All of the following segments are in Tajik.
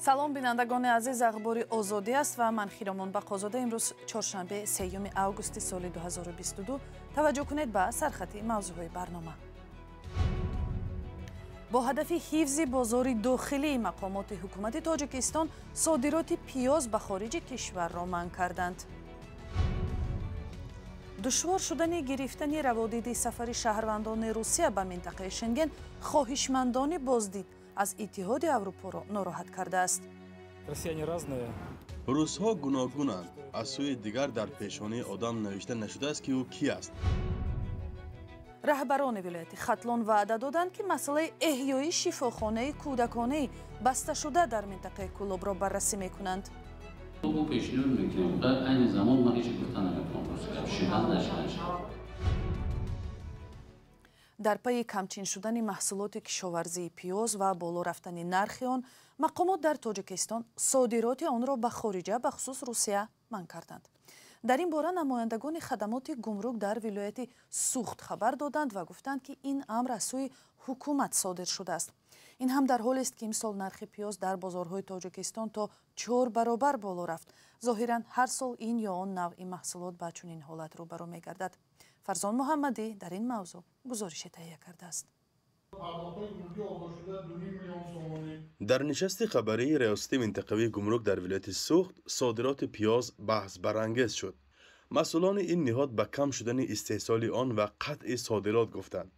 Салом, бинандагони азиз, ахбори Озодӣ аст ва ман Хиромон Бақозода. Имрӯз чоршанбе, 3 августи соли 2022. Таваҷҷӯҳ кунед ба сархати мавзӯъҳои барнома. Бо ҳадафи ҳифзи бозори дохилӣ мақомоти ҳукумати Тоҷикистон содироти пиёз ба хориҷи кишварро манъ карданд. Душвор шудани гирифтани раводиди сафари шаҳрвандони Русия ба минтақаи Шенген хоҳишмандони боздид аз Иттиҳоди Аврупоро нороҳат кардааст. Русҳо гуногунанд. Аз сӯи дигар, дар пешонии одам навишта нашудааст, ки ӯ кӣ аст. Раҳбарони вилояти Хатлон ваъда доданд, ки масъалаи эҳёи шифохонаи кӯдаконаи басташуда дар минтақаи Кӯлобро баррасӣ мекунанд. Мо пешниҳод мекунем, айни замон ман ҳеҷ гуфта наметавонам, шидан нашидан. Дар пайи камчин шудани маҳсулоти кишоварзии пиёз ва боло рафтани нархи он, мақомот дар Тоҷикистон содироти онро ба хориҷа, бахусус Русия, манъ карданд. Дар ин бора намояндагони хадамоти гумрук дар вилояти Сухт хабар доданд ва гуфтанд, ки ин амр аз сӯи ҳукумат содир шудааст. Ин ҳам дар ҳолест, ки имсол нархи пиёз дар бозорҳои Тоҷикистон то 4 баробар боло рафт. Зоҳиран, ҳар сол ин ё он навъи маҳсулот ба чунин ҳолат рӯбарӯ мегардад. Фарзон Муҳаммадӣ дар ин мавзӯъ гузорише таҳия кардааст. Дар нишасти хабарии риёсати минтақавии гумрук дар вилояти Сухт содироти пиёз баҳсбарангез шуд. Масъулони ин ниҳод ба кам шудани истеҳсоли он ва қатъи содирот гуфтанд.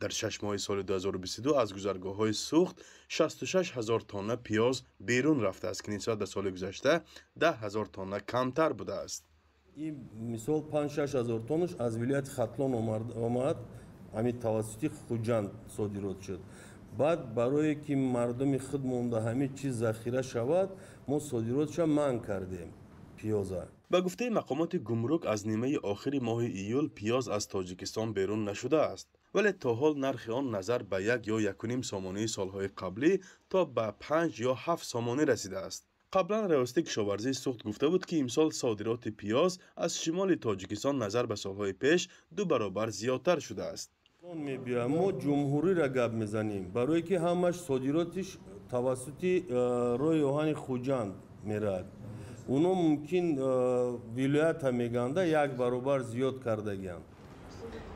Дар 6 моҳи соли 2022 аз гузаргоҳҳои Сухт 66 ҳазор тонна пиёз берун рафтааст, ки нисбат ба соли гузашта 10 ҳазор тонна камтар будааст. Ин мисол 5-6 ҳазор тоннаш аз вилояти Хатлон омад, ҳамин тавассути Хуҷанд содирот шуд. Баъд барое ки мардуми худ монда ҳамин чиз захира шавад, мо содиротша манъ кардем пиёза. Ба гуфтаи мақомоти гумрук, аз нимаи охири моҳи июл пиёз аз Тоҷикистон берун нашудааст, вале то ҳол нархи он назар ба 1 ё 1,5 сомонии солҳои қаблӣ то ба 5 ё 7 сомонӣ расидааст. Қаблан риёсати кишоварзии Сухт гуфта буд, ки имсол содироти пиёз аз шимоли Тоҷикистон назар ба солҳои пеш 2 баробар зиёдтар шудааст. Мо ҷумҳуриро гап мезанем, барое ки ҳамаш содиротиш тавассути роҳи оҳани Хуҷанд меравад. Уно мумкин вилоята меганда 1 баробар зиёд кардагианд.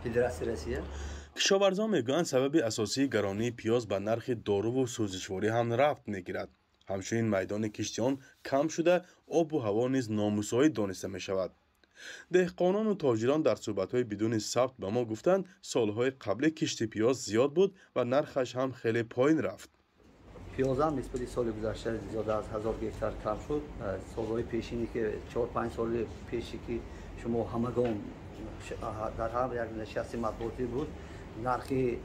Федератсияи Россия. Кишоварзон мегӯянд, сабаби асосии гаронии пиёз ба нархи доруву сӯзишворӣ ҳам рафт мегирад. Ҳамчунин майдони кишти он кам шуда, обу ҳаво низ номусоид дониста мешавад. Деҳқонону тоҷирон дар суҳбатҳои бидуни сабт ба мо гуфтанд, солҳои қаблӣ кишти пиёз зиёд буд ва нархаш ҳам хеле поин рафт. Пиёзам нисбати соли гузашта зиёда аз 1000 гектар кам шуд. Солҳои пешине ки 4-5 соли пеше ки шумо ҳамагон дар ҳар як нишасти матбуотӣ буд, нархи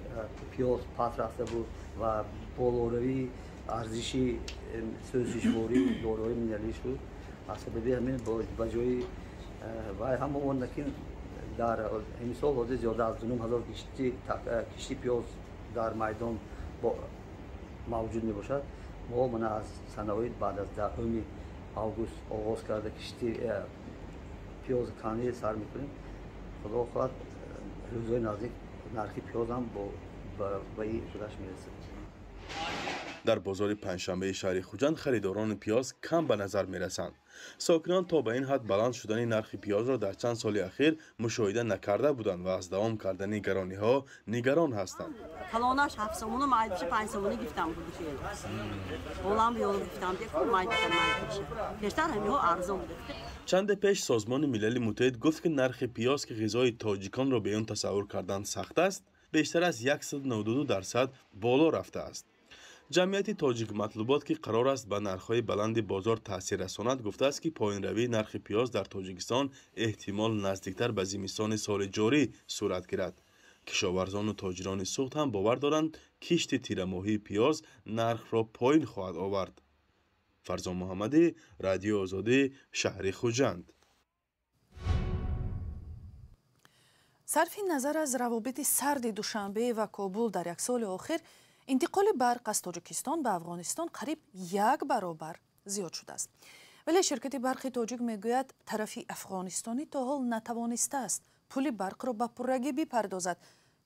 пиёз паст рафта буд ва болоравии арзиши сӯзишворӣ доруҳои минералӣ шуд. Аз сабаби ҳамин ба ҷои вай ҳама он лекин дар имсол ҳозир зиёда аз 2 ҳазор кишти пиёз дар майдон мавҷуд мебошад. Мо мана аз санаҳои баъд аз 10 август оғоз карда кишти пиёз канӣ сар мекунем. Худо хоҳад, рӯзҳои наздик нархи пиёзам ба ин худаш мерасад. Дар бозори панҷшанбеи шаҳри Хуҷанд харидорони пиёз кам ба назар мерасанд. Сокинон то ба ин ҳад баланд шудани нархи пиёзро дар чанд соли ахир мушоҳида накарда буданд ва аз давом кардани гарониҳо нигарон ҳастанд. Калонаш 7 сомона, майдиша 5 сомона гирифтам будуши. Болам ёл гирифтам, деку майдиша майдиша. Пештар ҳамиҳо арзон буд. Чанде пеш Созмони Милали Муттаҳид гуфт, ки нархи пиёз, ки ғизои тоҷиконро бе он тасаввур кардан сахт аст, бештар аз 192% боло рафтааст. Ҷамъияти Тоҷикматлубот, ки қарор аст ба нархҳои баланди бозор таъсир расонад, гуфтааст, ки поинравии нархи пиёз дар Тоҷикистон эҳтимол наздиктар ба зимистони соли ҷорӣ сурат гирад. Кишоварзону тоҷирони Сухт ҳам бовар доранд, кишти тирамоҳии пиёз нархро поин хоҳад овард. Фарзон Муҳаммадӣ, Радиои Озодӣ, шаҳри Хуҷанд. Сарфи назар аз равобити сарди Душанбе ва Кобул дар як соли охир, интиқоли барқ аз Тоҷикистон ба Афғонистон қариб 1 баробар зиёд шудааст. Вале ширкати барқи тоҷик мегӯяд, тарафи афғонистонӣ то ҳол натавонистааст пули барқро ба пуррагӣ бипардозад.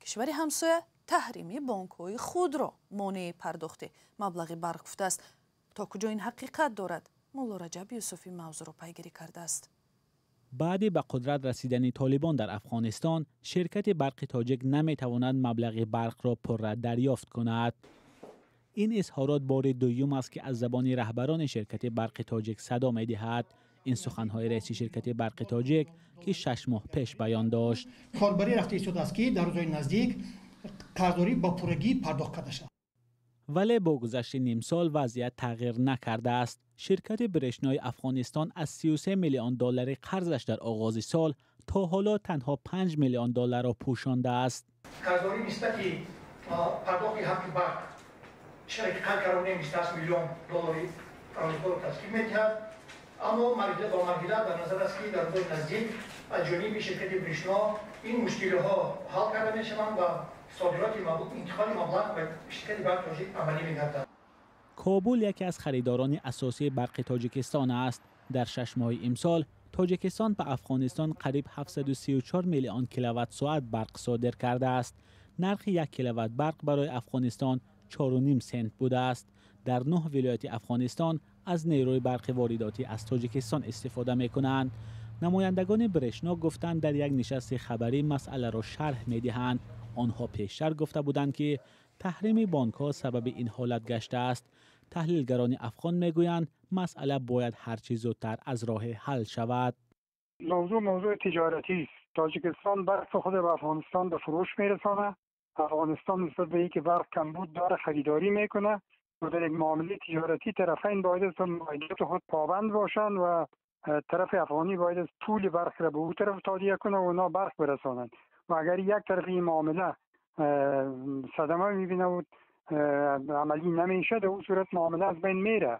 Кишвари ҳамсоя таҳрими бонкҳои худро монеи пардохти маблағи барқ гуфтааст. То куҷо ин ҳақиқат дорад? Мулло Раҷаб Юсуфӣ мавзӯъро пайгирӣ кардааст. Баъди ба қудрат расидани Толибон дар Афғонистон, ширкати Барқи Тоҷик наметавонад маблағи барқро пурра дарёфт кунад. Ин изҳорот бори дуюм аст, ки аз забони раҳбарони ширкати Барқи Тоҷик садо медиҳад. Ин суханҳои раиси ширкати Барқи Тоҷик, ки 6 моҳ пеш баён дошт. Корбарӣ рафта истодааст, ки дар рӯзҳои наздик қарздорӣ ба пуррагӣ пардохт карда шавад. Вале бо гузашти нимсол вазъият тағйир накардааст. Ширкати Брешнои Афғонистон аз 33 миллион доллари қарзаш дар оғози сол то ҳоло танҳо 5 миллион долларро пӯшондааст. Қарздорӣ нисбати пардохти ҳаққи барқ чиқаре ки қайд кардем, 28 миллион доллари амрикоро ташкил медиҳад, аммо марҳила ба марҳила дар назар аст, ки дар рӯзҳои наздик аз ҷониби ширкати Брешно ин мушкилиҳо ҳал карда мешаванд ва содироти интиқоли маблағ ба ширкати Барқи Тоҷик амалӣ мегардад. Кобул яке аз харидорони асосии барқи Тоҷикистон аст. Дар 6 моҳи имсол Тоҷикистон ба Афғонистон қариб 734 миллион киловатт-соат барқ содир кардааст. Нархи 1 киловатт барқ барои Афғонистон 4,5 сент будааст. Дар нӯҳ вилояти Афғонистон аз нерӯи барқи воридотӣ аз Тоҷикистон истифода мекунанд. Намояндагони Брешно гуфтанд, дар як нишасти хабарӣ масъаларо шарҳ медиҳанд. Онҳо пештар гуфта буданд, ки таҳрими бонкҳо сабаби ин ҳолат гаштааст. Таҳлилгарони афғон мегӯянд, масъала бояд ҳарчи зудтар аз роҳе ҳал шавад. موضوع موضوع تجارتی است. تاجیکستان برق خود به افغانستان به فروش میرسانه. افغانستان نسبت به اینکه برق کمبود داره، خریداری میکنه و در یک معامله تجارتی طرفین باید از معاهدات خود پابند باشند و طرف افغانی باید از پول برق را به او طرف تادیه کنه و اونا برق برسانند و اگر یک طرف این معامله صدمه میبینه و عملی نمیشه، در اون صورت معامله از بین میره.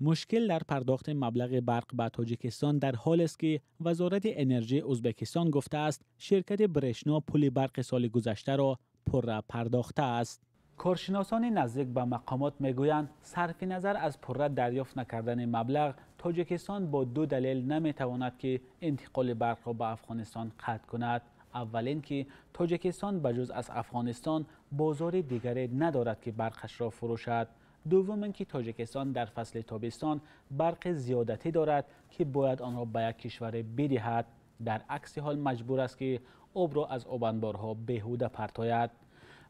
مشکل در پرداخت مبلغ برق به تاجیکستان در حال است که وزارت انرژی ازبکستان گفته است شرکت برشنا پول برق سال گذشته را پرره پرداخته است. کارشناسان نزدیک به مقامات میگویند، صرف نظر از پرره دریافت نکردن مبلغ، تاجیکستان با دو دلیل نمیتواند که انتقال برق را به افغانستان قطع کند. اولین که تاجیکستان بجز از افغانستان بازار دیگری ندارد که برقش را فروشد. دوم اینکه تاجیکستان در فصل تابستان برق زیادتی دارد که باید آن را به یک کشور بدهد. در عکس حال مجبور است که آب را از آبانبارها بیهوده پرتاید.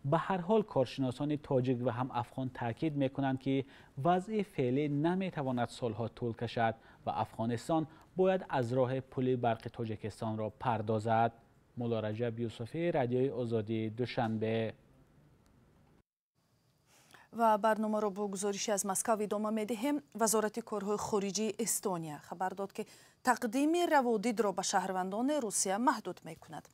به هر حال، کارشناسان تاجیک و هم افغان تاکید میکنند که وضع فعلی نمیتواند سالها طول کشد و افغانستان باید از راه پول برق تاجیکستان را پردازد. مولا رجب یوسفی، رادیوی آزادی، دوشنبه. Ва барномаро бо гузорише аз Москав идома медиҳем. Вазорати корҳои хориҷии Эстония хабар дод, ки тақдими раводидро ба шаҳрвандони Русия маҳдуд мекунад.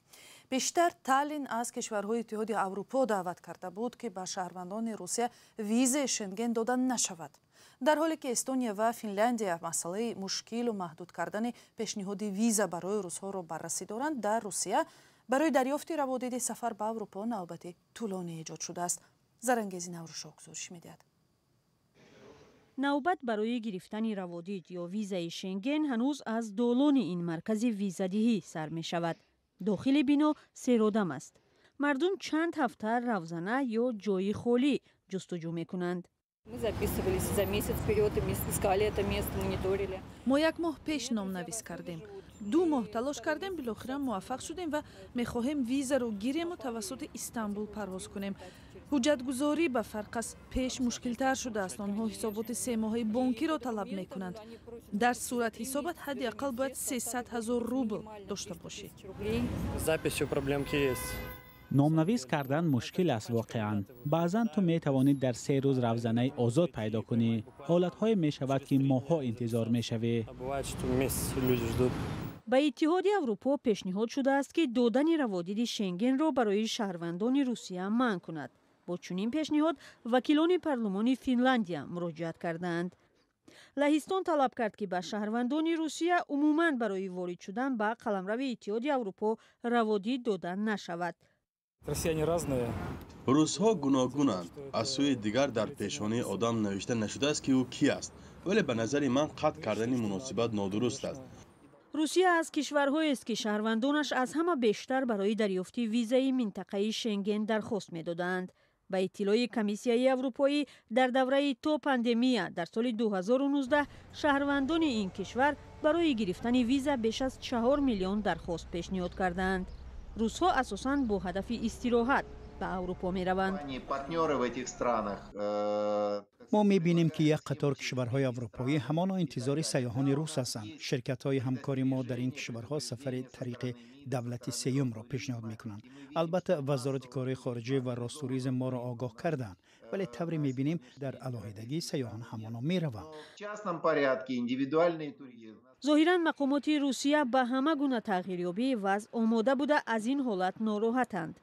Бештар Таллин аз кишварҳои Иттиҳоди Аврупо даъват карда буд, ки ба шаҳрвандони Русия визаи Шенген дода нашавад. Дар ҳоле ки Эстония ва Финляндия масъалаи мушкилу маҳдуд кардани пешниҳоди виза барои русҳоро баррасӣ доранд, дар Русия барои дарёфти раводиди сафар ба Аврупо навбати тӯлонӣ эҷод шудааст. Зарангези Наврӯшо гузориш медиҳад. Навбат барои гирифтани раводид ё визаи Шенген ҳанӯз аз долони ин маркази визадиҳӣ сар мешавад. Дохили бино серодам аст. Мардум чанд ҳафта равзана ё ҷои холӣ ҷустуҷӯ мекунанд. Мы записывались за месяц вперед, и искали это место, мониторили. Мо як моҳ пеш номнавис кардем, 2 моҳ талош кардем, билохира муваффақ шудем ва мехоҳем визаро гирему тавассути Истанбул парвоз кунем. Ҳуҷҷатгузорӣ ба фарқ аз пеш мушкилтар шудааст. Онҳо ҳисоботи семоҳаи бонкиро талаб мекунанд. Дар суратҳисобат ҳадди ақал бояд 300 ҳазор рубл дошта бошӣ. Записью проблемки есть. Номнавис кардан мушкил аст воқеан. Баъзан ту метавонӣ дар 3 рӯз равзанаи озод пайдо кунӣ, ҳолатҳое мешавад, ки моҳҳо интизор мешавӣ. Бывает, что месяц люди ждут. Ба Иттиҳоди Аврупо пешниҳод шудааст, ки додани раводиди Шенгенро барои шаҳрвандони Русия манъ кунад. Бо чунин пешниҳод вакилони парлумони Финландия муроҷиат кардаанд. Лаҳистон талаб кард, ки ба шаҳрвандони Русия умуман барои ворид шудан ба қаламрави Иттиҳоди Аврупо раводид дода нашавад. Россияне разные. Русҳо гуногунанд. Аз сӯи дигар, дар пешонаи одам навишта нашудааст, ки ӯ кӣ аст. Вале ба назари ман, қатъ кардани муносибат нодуруст аст. Русия аз кишварҳоест, ки шаҳрвандонаш аз ҳама бештар барои дарёфти визаи минтақаи Шенген дархост медоданд. Ба иттилои Комиссияи Аврупоӣ, дар давраи то пандемия дар соли 2019 шаҳрвандони ин кишвар барои гирифтани виза беш аз 4 миллион дархост пешниҳод кардаанд. Русҳо асосан бо ҳадафи истироҳат ба Аврупо мераванд. Мо мебинем, ки як қатор кишварҳои аврупоӣ ҳамоно интизори сайёҳони рус ҳастанд. Ширкатҳои ҳамкори мо дар ин кишварҳо сафари тариқи давлати сеюмро пешниҳод мекунанд. Албатта, Вазорати корҳои хориҷӣ ва Ростуризм моро огоҳ карданд, вале тавре мебинем, дар алоҳидагӣ сайёҳон ҳамоно мераванд. Зоҳиран, мақомоти Русия ба ҳама гуна тағйирёбии вазъ омода буда, аз ин ҳолат нороҳатанд.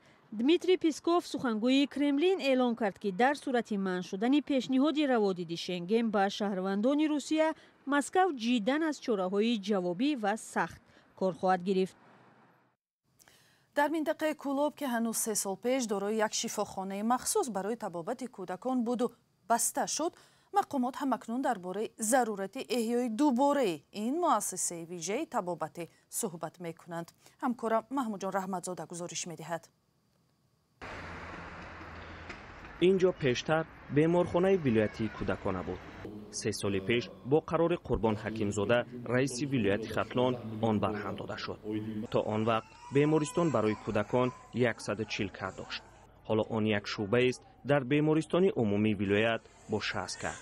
Дмитрий Песков, сухангӯи Кремлин, эълон кард, ки дар сурати манъ шудани пешниҳоди раводиди Шенген ба шаҳрвандони Русия, Москав ҷиддан аз чораҳои ҷавобӣ ва сахт кор хоҳад гирифт. Дар минтақаи Кӯлоб, ки ҳанӯз 3 сол пеш дорои як шифохонаи махсус барои табобати кӯдакон буду баста шуд, мақомот ҳамакнун дар бораи зарурати эҳёи дубораи ин муассисаи вижаи табобатӣ суҳбат мекунанд. Ҳамкорам Маҳмудҷон Раҳматзода гузориш медиҳад. Ин ҷо пештар беморхонаи вилоятии кӯдакона буд. 3 соли пеш бо қарори Қурбон Ҳакимзода, раиси вилояти Хатлон, он барҳам дода шуд. То он вақт бемористон барои кӯдакон 140 кат дошт. Ҳоло он як шӯъбаест дар бемористони умумии вилоят бо 60 кат.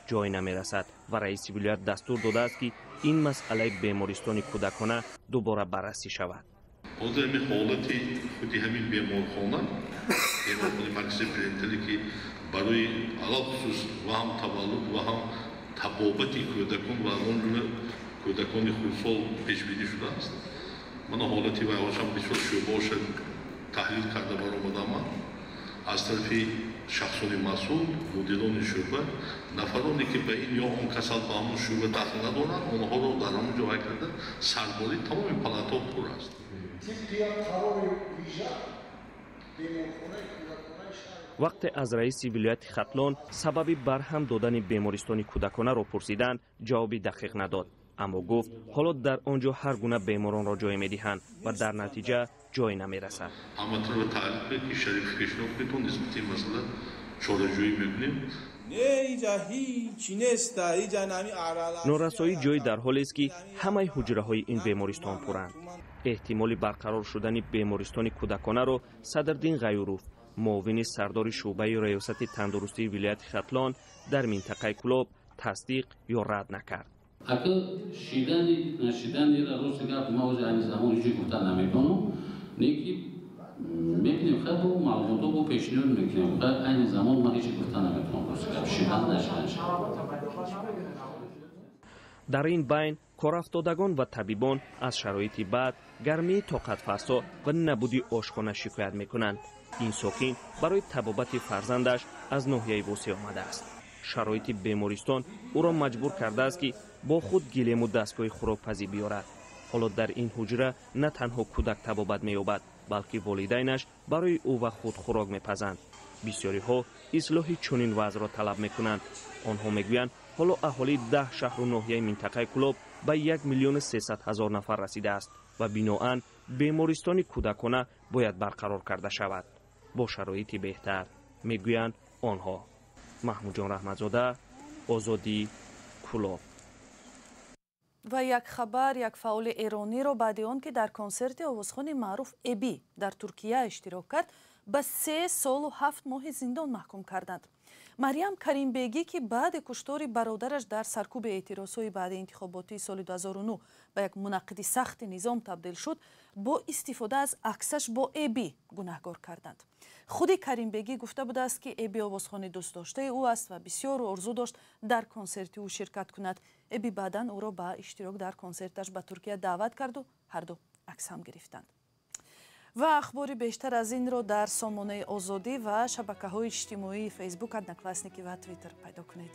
Ҷой намерасад ва раиси вилоят дастур додааст, ки ин масъалаи бемористони кӯдакона дубора баррасӣ шавад. Ҳозир ҳамин ҳолати худи ҳамин беморхона, беморхонаи маркази перинаталӣ, ки барои алалхусус ва ҳам таваллуд, ва ҳам табобати кӯдакон ва аз он ҷумла кӯдакони хурдсол пешбинӣ шудааст, мана ҳолати вайҳошам бисёр шӯъбаоша таҳлил карда баромадам. Ман аз тарафи шахсони масъул, мудирони шӯъба, нафароне ки ба ин ё он касал ба ҳамон шӯъба дахл надоранд, онҳоро дар ҳамон ҷо вай карда, сарборӣ тамоми палатаҳо пур аст. Тибқи як қарори вижа, беморхонаи кӯдаконаи шаҳри Вақте аз раиси вилояти Хатлон сабаби барҳам додани бемористони кӯдаконаро пурсиданд, ҷавоби дақиқ надод, аммо гуфт, ҳоло дар он ҷо ҳар гуна беморонро ҷой медиҳанд ва дар натиҷа ҷой намерасад. Ҳаматонро таълиф кунед, ки Шариф пешниҳод кунед, то нисбати ин масъала чораҷӯӣ мекунем. Норасоии ҷой дар ҳолест, ки ҳамаи ҳуҷраҳои ин бемористон пуранд. Эҳтимоли барқарор шудани бемористони кӯдаконаро Садрдин Ғаюров, муовини сардори шӯъбаи раёсати тандурустии вилояти Хатлон дар минтақаи Кӯлоб, тасдиқ ё рад накард. Ака, шидани нашиданира, рости гап, ма ози айни замон ҳеҷ гуфта наметавонам, не ки мебинем, хай, бо маълумотҳо бо пешниҳод мекунем. Хай, айни замон ман ҳеҷ гуфта наметавонам, рости гап, шидан нашидан. Дар ин байн корафтодагон ва табибон аз шароити бад, гармии тоқатфарсо ва набуди ошхона шикоят мекунанд. Ин сокин барои табобати фарзандаш аз ноҳияи Восеъ омадааст. Шароити бемористон ӯро маҷбур кардааст, ки бо худ гилему дастгоҳи хӯрокпазӣ биёрад. Ҳоло дар ин ҳуҷра на танҳо кӯдак табобат меёбад, балки волидайнаш барои ӯ ва худ хӯрок мепазанд. Бисёриҳо ислоҳи чунин вазъро талаб мекунанд. Онҳо мегӯянд, ҳоло аҳолии 10 шаҳру ноҳияи минтақаи Кӯлоб ба 1 300 000 нафар расидааст ва биноан бемористони кӯдакона бояд барқарор карда шавад бо шароити беҳтар, мегӯянд онҳо. Маҳмудҷон Раҳматзода, Озодӣ, Кӯлоб. Ва як хабар: як фаъоли эрониро баъди он ки дар консерти овозхони маъруф Эби дар Туркия иштирок кард, ба 3 солу 7 моҳи зиндон маҳкум карданд. Марьям Каримбегӣ, ки баъди куштори бародараш дар саркӯби эътирозҳои баъди интихоботии соли 2009 ба як мунаққиди сахти низом табдил шуд, бо истифода аз аксаш бо Эби гунаҳгор карданд. Худи Каримбегӣ гуфта будааст, ки Эби овозхони дӯстдоштаи ӯ аст ва бисёр орзу дошт дар консерти ӯ ширкат кунад. Эби баъдан ӯро ба иштирок дар консерташ ба Туркия даъват карду ҳарду акс ҳам гирифтанд. Ва ахбори бештар аз инро дар сомонаи Озодӣ ва шабакаҳои иҷтимоии Фейсбук, Одноклассники ва Твиттер пайдо кунед.